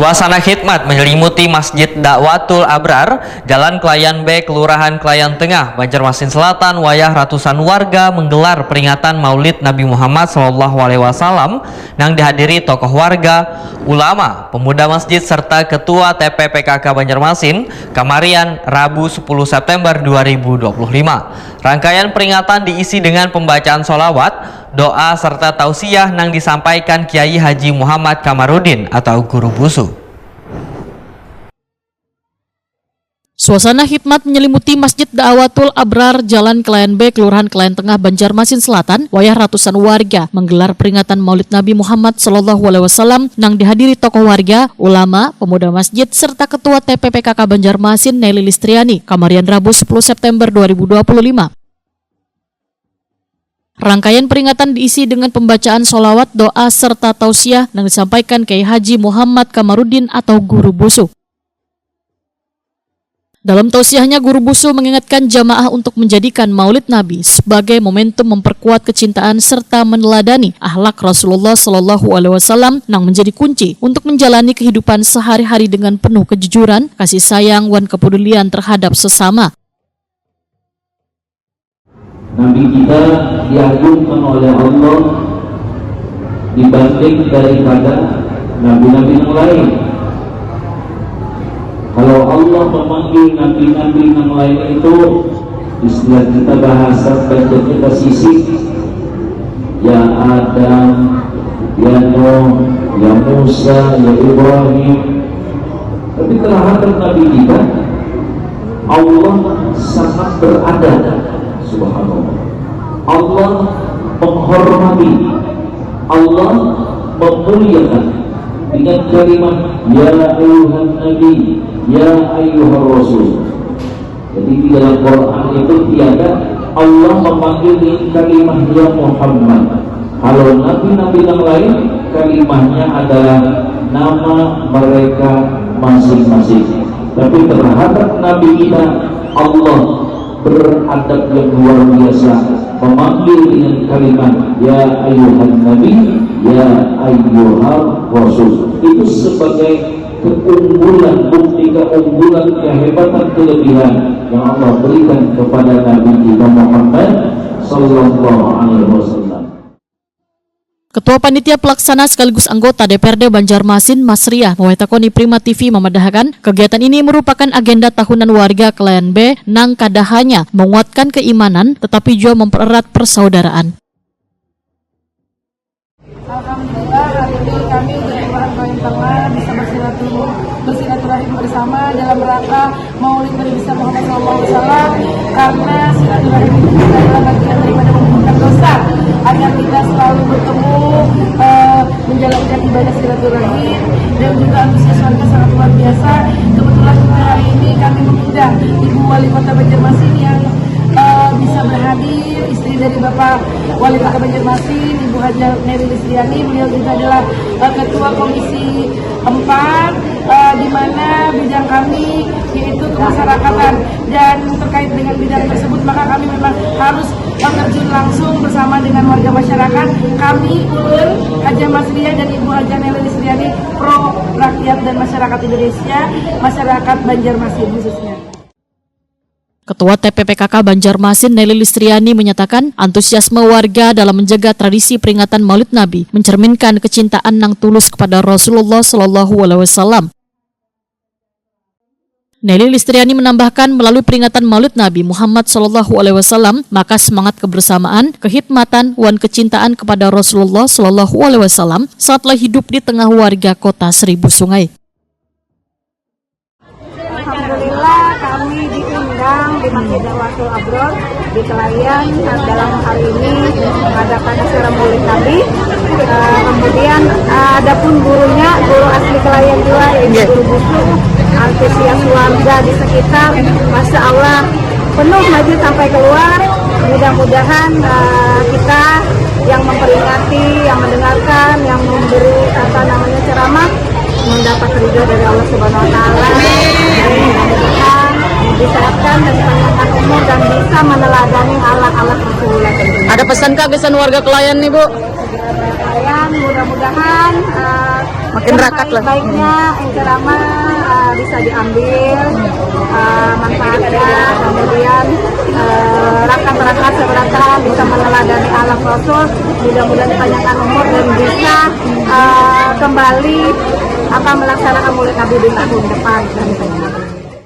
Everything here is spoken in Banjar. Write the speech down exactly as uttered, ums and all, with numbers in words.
Suasana khidmat menyelimuti Masjid Dakwatul Abrar, Jalan Kelayan B, Kelurahan Kelayan Tengah, Banjarmasin Selatan, wayah ratusan warga menggelar peringatan Maulid Nabi Muhammad sallallahu alaihi wasallam nang dihadiri tokoh warga, ulama, pemuda masjid, serta Ketua T P P K K Banjarmasin, kamarian Rabu sepuluh September dua ribu dua puluh lima. Rangkaian peringatan diisi dengan pembacaan solawat, doa, serta tausiah nang disampaikan Kiai Haji Muhammad Kamarudin atau Guru Busu. Suasana khidmat menyelimuti Masjid Da'watul Abrar, Jalan Kelayan B, Kelurahan Kelayan Tengah, Banjarmasin Selatan, wayah ratusan warga menggelar peringatan Maulid Nabi Muhammad sallallahu alaihi wasallam nang dihadiri tokoh warga, ulama, pemuda masjid, serta Ketua T P P K K Banjarmasin, Nelly Listriani, kamarian Rabu sepuluh September dua ribu dua puluh lima. Rangkaian peringatan diisi dengan pembacaan solawat, doa, serta tausiah yang disampaikan Kiai Haji Muhammad Kamarudin atau Guru Busu. Dalam tausiahnya, Guru Busu mengingatkan jamaah untuk menjadikan Maulid Nabi sebagai momentum memperkuat kecintaan serta meneladani akhlak Rasulullah Shallallahu Alaihi Wasallam yang menjadi kunci untuk menjalani kehidupan sehari-hari dengan penuh kejujuran, kasih sayang, wan kepedulian terhadap sesama. Nabi kita diagungkan oleh Allah dibanding daripada nabi-nabi yang lain. Kalau Allah memanggil nabi-nabi yang lain itu, istilah kita bahasa Banjar kita sisik, ya Adam, ya Nuh, ya Musa, ya Ibrahim. Tapi terhadap Nabi kita, Allah sangat beradab. Subhanallah. Allah menghormati, Allah memuliakan dengan kalimat ya ayuhan nabi, ya ayuhan rasul. Jadi di dalam Quran itu tiada Allah memanggil dengan kalimat ya Muhammad. Kalau nabi-nabi yang lain, kalimatnya adalah nama mereka masing-masing. Tapi terhadap Nabi kita, Allah beradab yang luar biasa, memanggil dengan kalimat ya ayuhan nabi, ya ayuhan rasul. Itu sebagai keunggulan, bukti keunggulan, kehebatan, kelebihan yang Allah berikan kepada Nabi kita Muhammad sallallahu alaihi wasallam. Ketua Panitia Pelaksana sekaligus anggota D P R D Banjarmasin, Masriah, Mawaitakoni Prima T V memadahakan, kegiatan ini merupakan agenda tahunan warga Kelayan B nang kada hanya menguatkan keimanan, tetapi juga mempererat persaudaraan. Alhamdulillah, hari ini kami di Kelurahan Kelayan Tengah bisa bersilaturahmi, bersilaturahim bersama dalam rangka Maulid Nabi Besar Muhammad sallallahu alaihi wasallam, karena silaturahim itu juga adalah bagian daripada menghapuskan dosa, agar kita selalu bertemu, eh, menjalankan ibadah silaturahim, dan juga antusias warga sangat luar biasa. Kebetulan juga hari ini kami mengundang Ibu Wali Kota Banjarmasin yang, eh, bisa berhadir, istri dari Bapak Wali Kota Banjarmasin, Ibu Hajah Mary Listriani. Beliau juga adalah, eh, Ketua Komisi empat, eh, di mana bidang kami yaitu kemasyarakatan, dan terkait dengan bidang tersebut maka kami memang harus, eh, terjun langsung bersama dengan warga masyarakat. Kami, ulun, Hajah Masriah dan Ibu Hajah Nelly Listriani, pro rakyat dan masyarakat Indonesia, masyarakat Banjarmasin khususnya. Ketua T P P K K Banjarmasin, Nelly Listriani, menyatakan antusiasme warga dalam menjaga tradisi peringatan Maulid Nabi mencerminkan kecintaan nang tulus kepada Rasulullah Shallallahu Alaihi Wasallam. Nelly Listriani menambahkan, melalui peringatan Maulid Nabi Muhammad Shallallahu Alaihi Wasallam, maka semangat kebersamaan, kehidmatan, wan kecintaan kepada Rasulullah Shallallahu Alaihi Wasallam saat telah hidup di tengah warga kota Seribu Sungai. Alhamdulillah, kami diundang di Masjid Da'watul Abrar di Kelayan, eh, dalam hal ini mengadakan acara Maulid Nabi. Eh, kemudian, eh, adapun gurunya, guru asli Kelayan juga, yaitu Guru Busu, antusias warga di sekitar, masya Allah, penuh masjid sampai keluar. Mudah-mudahan, eh, kita yang memperingati, yang mendengarkan, yang memberi, apa namanya, ceramah, mendapat ridho dari Allah Subhanahu wa Ta'ala. Mudah-mudahan disehatkan dan dipanjangkan umur dan bisa meneladani akhlak-akhlak Rasulullah tentunya. Ada pesan kah gasan warga Kelayan nih, Bu? Kelayan, mudah-mudahan, eh, Makin rakat lah. Baiknya ceramah uh, bisa diambil uh, manfaatnya, kemudian uh, rakan-rakan seberata bisa meneladani alam Rasul, mudah-mudahan dipanjangkan umur dan bisa uh, kembali akan melaksanakan Maulid Nabi di tahun depan.